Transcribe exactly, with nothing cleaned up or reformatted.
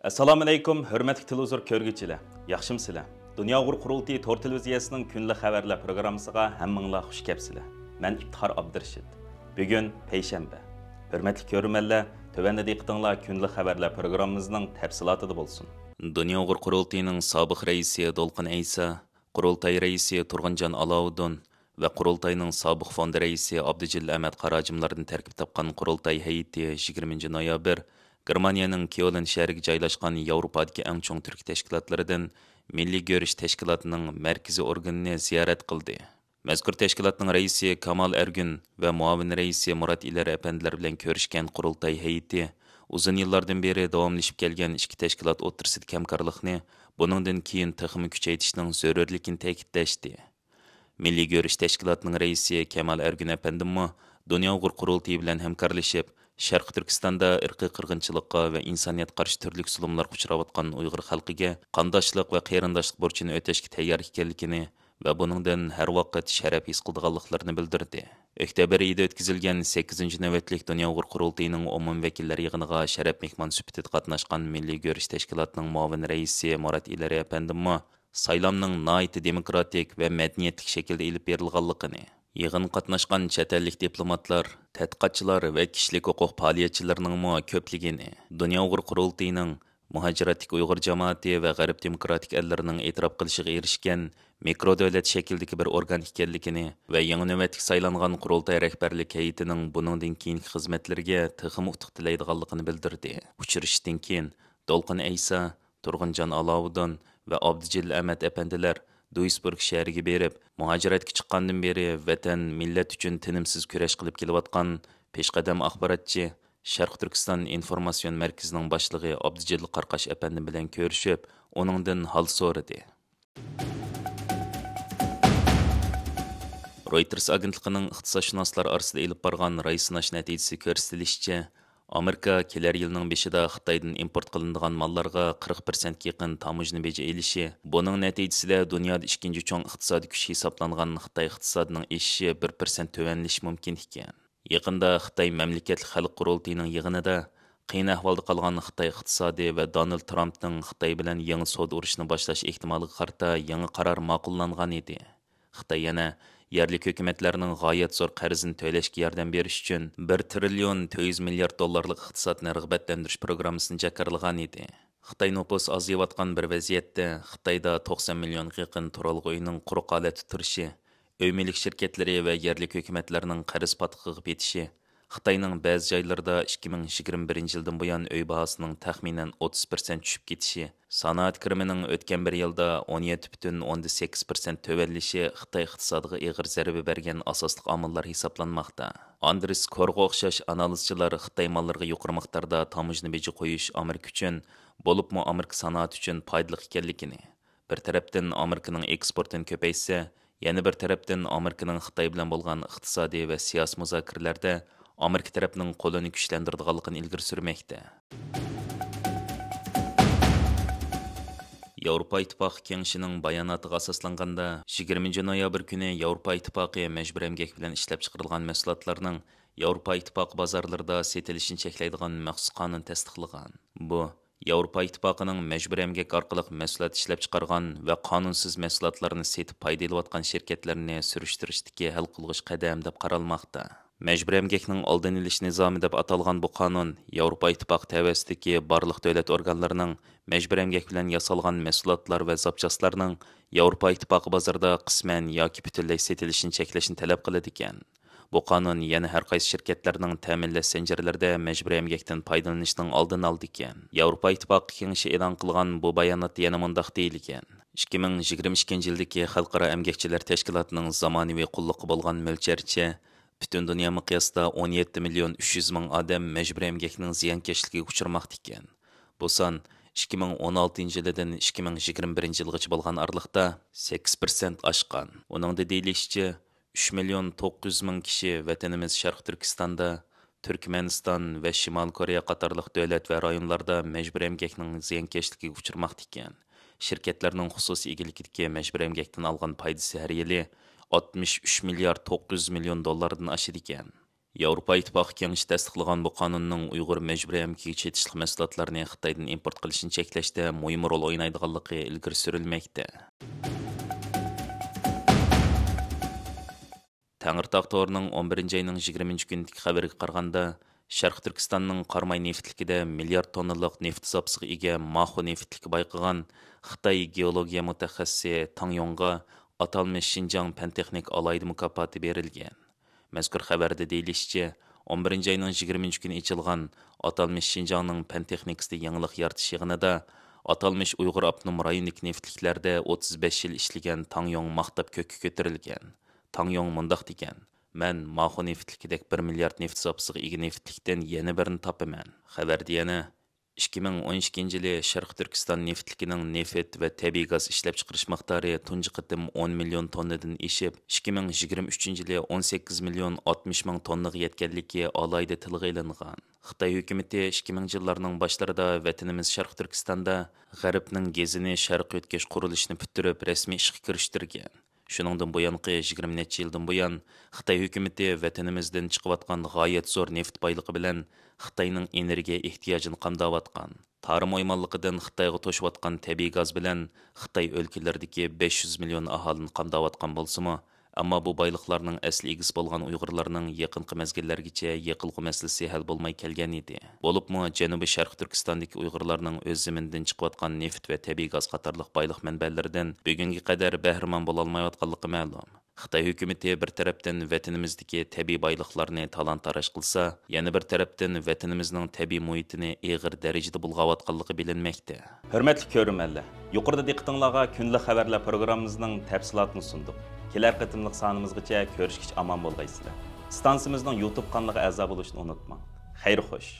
ئەسسالامۇئەلەيكۇم، ھۆرمەتلىك تېلېۋىزور كۆرگۈچىلەر، ياخشىمۇسىلەر؟ دۇنيا ئۇيغۇر قۇرۇلتىيى تور تېلېۋىزىيەسىنىڭ كۈندىلىك خەۋەرلەر پروگراممىسىغا ھەممىڭلار خۇش كەپسىلەر. مەن ئىپتىخار ئابدۇرېشىت. بۈگۈن پەيشەنبە. ھۆرمەتلىك كۆرۈرمەنلەر، تۆۋەندە دىققىتىڭلار كۈندىلىك خەۋەرلەر پروگراممىمىزنىڭ تەپسىلاتىدا بولسۇن. دۇنيا ئۇيغۇر قۇرۇلتىيىنىڭ سابىق رەئىسى دولقۇن ئەيسا، قۇرۇلتاي رەئىسى تۇرغۇنجان ئالاۋۇدۇن ۋە قۇرۇلتاينىڭ سابىق فوند رەئىسى ئابدۇجېلىل ئەمەت قاراجىملاردىن تەركىب تاپقان قۇرۇلتاي ھەيئىتى يىگىرمىنچى نويابىر گېرمانىيەنىڭ كيۆلن شەھىرىگە جايلاشقان ياۋروپادىكى ئەڭ چوڭ تۈرك تەشكىلاتلىرىدىن مىللىي گۆرۈش تەشكىلاتىنىڭ مەركىزىي ئورگىنىنى زىيارەت قىلدى. مەزكۇر تەشكىلاتنىڭ رەئىسى كامال ئەرگۈن ۋە مۇئاۋىن رەئىسى مۇرات ئىلەر ئەپەندىلەر بىلەن كۆرۈشكەن قۇرۇلتاي ھەيئىتى ئۇزۇن يىللاردىن بېرى داۋاملىشىپ كەلگەن ئىككى تەشكىلات ئوتتۇرىسىدىكى ھەمكارلىقنى بۇنىڭدىن كېيىن تېخىمۇ كۈچەيتىشنىڭ زۆرۈرلۈكىنى تەكىتلەشتى. مىللىي گۆرۈش تەشكىلاتىنىڭ رەئىسى كامال ئەرگۈن ئەپەندىممۇ دۇنيا ئۇيغۇر قۇرۇلتىيى بىلەن ھەمكارلىشىپ، شەرقىي تۈركىستاندا ئىرقىي قىرغىنچىلىققا ۋە ئىنسانىيەتكە قارشى تۈرلۈك زۇلۇملارغا ئۇچراۋاتقان ئۇيغۇر خەلقىگە قانداشلىق ۋە قېرىنداشلىق بۇرچىنى ئۆتەشكە تەييار ئىكەنلىكىنى ۋە بۇنىڭدىن ھەر ۋاقىت شەرەپ ھېس قىلىدىغانلىقلىرىنى بىلدۈردى. ئۆكتەبىر ئېيىدا ئۆتكۈزۈلگەن سەككىزىنچى نۆۋەتلىك دۇنيا ئۇيغۇر قۇرۇلتىيىنىڭ ئومۇمىي ۋەكىللەر يىغىنىغا شەرەپ مېھمان سۈپىتىدە قاتناشقان مىللىي گۆرۈش تەشكىلاتىنىڭ مۇئاۋىن رەئىسى مۇرات ئىلەرى ئەپەندىممۇ سايلامنىڭ ناھايىتى دېموكراتىك ۋە مەدەنىيەتلىك شەكىلدە ئېلىپ بېرىلغانلىقىنى، يىغىنغا قاتناشقان چەت ئەللىك دىپلوماتلار، تەتقىقاتچىلار ۋە كىشىلىك ھوقۇق پائالىيەتچىلىرىنىڭمۇ كۆپلىگىنى دۇنيا ئۇيغۇر قۇرۇلتىيىنىڭ مۇھاجىرەتتىكى ئۇيغۇر جامائىتى ۋە غەرب دېموكراتىك ئەللىرىنىڭ ئېتىراپ قىلىشىغا ئېرىشكەن مىكرو دۆلەت شەكلىدىكى بىر ئورگان ئىكەنلىكىنى ۋە يېڭى نۆۋەتلىك سايلانغان قۇرۇلتاي رەھبەرلىك ھەيئىتىنىڭ بۇنىڭدىن كېيىنكى خىزمەتلىرىگە تېخىمۇ ئۇتۇق تىلەيدىغانلىقىنى بىلدۈردى. ئۇچرىشىشتىن كېيىن دولقۇن ئەيسا، تۇرغۇنجان ئالاۋۇدۇن ۋە ئابدۇجېلىل ئەمەت ئەپەندىلەر دۇيسبۇرگ شەھىرىگە بېرىپ، مۇھاجىرەتكە چىققاندىن بېرى ۋەتەن، مىللەت ئۈچۈن تىنىمسىز كۈرەش قىلىپ كېلىۋاتقان پېشقەدەم ئاخباراتچى، شەرقىي تۈركىستان ئىنفورماتسىيون مەركىزىنىڭ باشلىقى ئابدۇجېلىل قاراقاش ئەپەندىم بىلەن كۆرۈشۈپ، ئۇنىڭدىن ھال سورىدى. رويتېرس ئاگېنتلىقىنىڭ ئىقتىسادشۇناسلار ئارىسىدا ئېلىپ بارغان راي سىناش نەتىجىسى كۆرسىتىلىشىچە، ئامېرىكا كېلەر يىلنىڭ بېشىدا خىتايدىن ئىمپورت قىلىنىدىغان ماللارغا قىرىق پىرسەنتكە يېقىن تاموژنا بېجى ئېلىشى، بۇنىڭ نەتىجىسىدە دۇنيادا ئىككىنچى چوڭ ئىقتىسادىي كۈچ ھېسابلانغان خىتاي ئىقتىسادىنىڭ ئېشىشى بىر پىرسەنت تۆۋەنلىشى مۇمكىن ئىكەن. يېقىندا خىتاي مەملىكەتلىك خەلق قۇرۇلتىيىنىڭ يىغىنىدا قىيىن ئەھۋالدا قالغان خىتاي ئىقتىسادى ۋە دونالد ترامپنىڭ خىتاي بىلەن يېڭى سودا ئۇرۇشىنى باشلاش ئېھتىمالىغا قارىتا يېڭى قارار ماقۇللانغان ئىدى. خىتاي يەنە يەرلىك ھۆكۈمەتلەرنىڭ غايەت زور قەرزىنى تۆلەشكە ياردەم بېرىش ئۈچۈن بىر تىرىليون تۆت يۈز مىليارد دوللارلىق ئىقتىسادنى رىغبەتلەندۈرۈش پروگراممىسىنى جاكارلىغان ئىدى. خىتاي نوپۇسى ئازىيىۋاتقان بىر ۋەزىيەتتە، خىتايدا توقسان مىليونغا يېقىن تۇرالغۇ ئۆينىڭ قۇرۇق ھالەتتە تۇرۇشى، ئۆي مۈلۈك شىركەتلىرى ۋە يەرلىك ھۆكۈمەتلەرنىڭ قەرز پاتقىقىغا پېتىشى، خىتاينىڭ بەزى جايلىرىدا ئىككى مىڭ يىگىرمە بىرىنچى يىلدىن بۇيان ئۆي باھاسىنىڭ تەخمىنەن ئوتتۇز پىرسەنت چۈشۈپ كېتىشى، سانائەت كىرىمىنىڭ ئۆتكەن بىر يىلدا ئون يەتتە پۈتۈن ئوندىن سەككىز پىرسەنت تۆۋەنلىشى خىتاي ئىقتىسادىغا ئېغىر زەربە بەرگەن ئاساسلىق ئامىللار ھېسابلانماقتا. ئاندرېس كورغا ئوخشاش ئانالىزچىلار خىتاي ماللىرىغا يۇقىرى مىقداردا تاموژنا بېجى قويۇش ئامېرىكا ئۈچۈن، بولۇپمۇ ئامېرىكا سانائىتى ئۈچۈن پايدىلىق ئىكەنلىكىنى، بىر تەرەپتىن ئامېرىكىنىڭ ئېكسپورتىنى كۆپەيتسە، يەنە بىر تەرەپتىن ئامېرىكىنىڭ خىتاي بىلەن بولغان ئىقتىسادىي ۋە سىياسىي مۇزاكىرىلەردە ئامېرىكا تەرەپنىڭ قولىنى كۈچلەندۈرىدىغانلىقىنى ئىلگىرى سۈرمەكتە. ياۋروپا ئىتتىپاقى كېڭىشىنىڭ باياناتىغا ئاساسلانغاندا، يىگىرمىنچى نويابىر كۈنى ياۋروپا ئىتتىپاقى مەجبۇرىي ئەمگەك بىلەن ئىشلەپچىقىرىلغان مەھسۇلاتلارنىڭ ياۋروپا ئىتتىپاقى بازارلىرىدا سېتىلىشىنى چەكلەيدىغان مەخسۇس قانۇن تەستىقلىغان. بۇ، ياۋروپا ئىتتىپاقىنىڭ مەجبۇرىي ئەمگەك ئارقىلىق مەھسۇلات ئىشلەپچىقارغان ۋە قانۇنسىز مەھسۇلاتلارنى سېتىپ پايدا ئېلىۋاتقان شىركەتلەرنى سۈرۈشتۈرۈشتىكى ھەل قىلغۇچ قەدەم دەپ قارالماقتا. مەجبۇرىي ئەمگەكنىڭ ئالدىنى ئېلىش نىزامى دەپ ئاتالغان بۇ قانۇن ياۋروپا ئىتتىپاقى تەۋەسىدىكى بارلىق دۆلەت ئورگانلىرىنىڭ مەجبۇرىي ئەمگەك بىلەن ياسالغان مەھسۇلاتلار ۋە زاپچاسلارنىڭ ياۋروپا ئىتتىپاقى بازىرىدا قىسمەن ياكى پۈتۈنلەي سېتىلىشىنى چەكلەشنى تەلەپ قىلىدىكەن. بۇ قانۇن يەنە ھەر قايسى شىركەتلەرنىڭ تەمىنلەش زەنجىرلىرىدە مەجبۇرىي ئەمگەكتىن پايدىلىنىشنىڭ ئالدىنى ئالىدىكەن. ياۋروپا ئىتتىپاقى كېڭىشى ئېلان قىلغان بۇ باياناتتا يەنە مۇنداق دېيىلگەن: ئىككى مىڭ يىگىرمە ئىككىنچى يىلدىكى خەلقئارا ئەمگەكچىلەر تەشكىلاتىنىڭ زامانىۋى قۇللۇققا بولغان مۆلچەرچە، پۈتۈن دۇنيا مىقياسىدا ئون يەتتە مىليون ئۈچ يۈز مىڭ ئادەم مەجبۇرىي ئەمگەكنىڭ زىيانكەشلىكىگە ئۇچرىماقتا ئىكەن. بۇ سان ئىككى مىڭ ئون ئالتىنچى يىلىدىن ئىككى مىڭ يىگىرمە بىرىنچى يىلغىچە بولغان ئارىلىقتا سەككىز پىرسەنت ئاشقان. ئۇنىڭدا دېيىلىشىچە، ئۈچ مىليون توققۇز يۈز مىڭ كىشى ۋەتىنىمىز شەرقىي تۈركىستاندا، تۈركمەنىستان ۋە شىمالىي كورېيە قاتارلىق دۆلەت ۋە رايونلاردا مەجبۇرىي ئەمگەكنىڭ زىيانكەشلىكىگە ئۇچرىماقتا ئىكەن. شىركەتلەرنىڭ خۇسۇسىي ئىگىلىكىدىكى مەجبۇرىي ئەمگەكتىن ئالغان پايدىسى ھەر يىلى ئاتمىش ئۈچ مىليارد توققۇز يۈز مىليون دوللاردىن ئاشىدىكەن. ياۋروپا ئىتتىپاقى كېڭىشى تەستىقلىغان بۇ قانۇننىڭ ئۇيغۇر مەجبۇرىي ئەمگىكىگە چېتىشلىق مەھسۇلاتلارنى خىتايدىن ئىمپورت قىلىشنى چەكلەشتە مۇھىم رول ئوينايدىغانلىقى ئىلگىرى سۈرۈلمەكتە. تەڭرىتاغ تورىنىڭ ئون بىرىنچى ئاينىڭ يىگىرمىنچى كۈنىدىكى خەۋىرىگە قارىغاندا، شەرقىي تۈركىستاننىڭ قاراماي نېفىتلىكىدە مىليارد توننىلىق نېفىت زاپىسىغا ئىگە ماخۇ نېفىتلىكى بايقىغان خىتاي گېئولوگىيە مۇتەخەسسىسى تاڭ يوڭغا ئاتالمىش شىنجاڭ پەن تېخنىكا ئالاھىدە مۇكاپاتى بېرىلگەن. مەزكۇر خەۋەردە دېيىلىشىچە، ئون بىرىنچى ئاينىڭ يىگىرمىنچى كۈنى ئېچىلغان ئاتالمىش شىنجاڭنىڭ پەن تېخنىكىسىدا يېڭىلىق يارىتىش يىغىنىدا ئاتالمىش ئۇيغۇر ئاپتونوم رايونىدىكى نېفىتلىكلەردە ئوتتۇز بەش يىل ئىشلىگەن تاڭ يوڭ ماختاپ كۆككە كۆتۈرۈلگەن. تاڭ يوڭ مۇنداق دېگەن: «مەن ماخۇ نېفىتلىكىدەك بىر مىليارد نېفىت زاپىسىغا ئىگە نېفىتلىكتىن يەنە بىرنى تاپىمەن.» خەۋەردە يەنە، ئىككى مىڭ ئون ئىككىنچى يىلى شەرقىي تۈركىستان نېفىتلىكىنىڭ نېفىت ۋە تەبىئىي گاز ئىشلەپچىقىرىش مىقدارى تۇنجى قېتىم ئون مىليون توننىدىن ئېشىپ، ئىككى مىڭ يىگىرمە ئۈچىنچى يىلى ئون سەككىز مىليون ئاتمىش مىڭ توننىغا يەتكەنلىكى ئالاھىدە تىلغا ئېلىنغان. خىتاي ھۆكۈمىتى ئىككى مىڭىنچى يىللارنىڭ باشلىرىدا ۋەتىنىمىز شەرقىي تۈركىستاندا غەربنىڭ گېزىنى شەرققە يۆتكەش قۇرۇلۇشىنى پۈتتۈرۈپ، رەسمىي ئىشقا كىرىشتۈرگەن. شۇنىڭدىن بۇيانقى يىگىرمە نەچچە يىلدىن بۇيان، خىتاي ھۆكۈمىتى ۋەتىنىمىزدىن چىقىۋاتقان غايەت زور نېفىت بايلىقى بىلەن خىتاينىڭ ئېنېرگىيە ئېھتىياجىنى قامداۋاتقان. تارىم ئويمانلىقىدىن خىتايغا توشۇۋاتقان تەبىئىي گاز بىلەن خىتاي ئۆلكىلىرىدىكى بەش يۈز مىليون ئاھالىنى قامداۋاتقان بولسىمۇ، ئەمما بۇ بايلىقلارنىڭ ئەسلى ئىگىسى بولغان ئۇيغۇرلارنىڭ يېقىنقى مەزگىللەرگىچە يېقىلغۇ مەسىلىسى ھەل بولماي كەلگەن ئىدى. بولۇپمۇ جەنۇبىي شەرقىي تۈركىستاندىكى ئۇيغۇرلارنىڭ ئۆز زېمىنىدىن چىقىۋاتقان نېفىت ۋە تەبىئىي گاز قاتارلىق بايلىق مەنبەلىرىدىن بۈگۈنگە قەدەر بەھرىمەن بولالمايۋاتقانلىقى مەلۇم. خىتاي ھۆكۈمىتى بىر تەرەپتىن ۋەتىنىمىزدىكى تەبىئىي بايلىقلارنى تالان-تاراج قىلسا، يەنە بىر تەرەپتىن ۋەتىنىمىزنىڭ تەبىئىي مۇھىتىنى ئېغىر دەرىجىدە بۇلغاۋاتقانلىقى بىلىنمەكتە. ھۆرمەتلىك كۆرۈرمەنلەر، يۇقىرىدا دىققىتىڭلارغا كۈندىلىك خەۋەرلەر پروگراممىمىزنىڭ تەپسىلاتىنى سۇندۇق. كېلەر قېتىملىق سانىمىزغىچە كۆرۈشكىچە ئامان بولغايسىلەر. ئىستانسىمىزنىڭ يۇتۇب قانىلىغا ئەزا بولۇشنى ئۇنتۇماڭ. خەير خوش.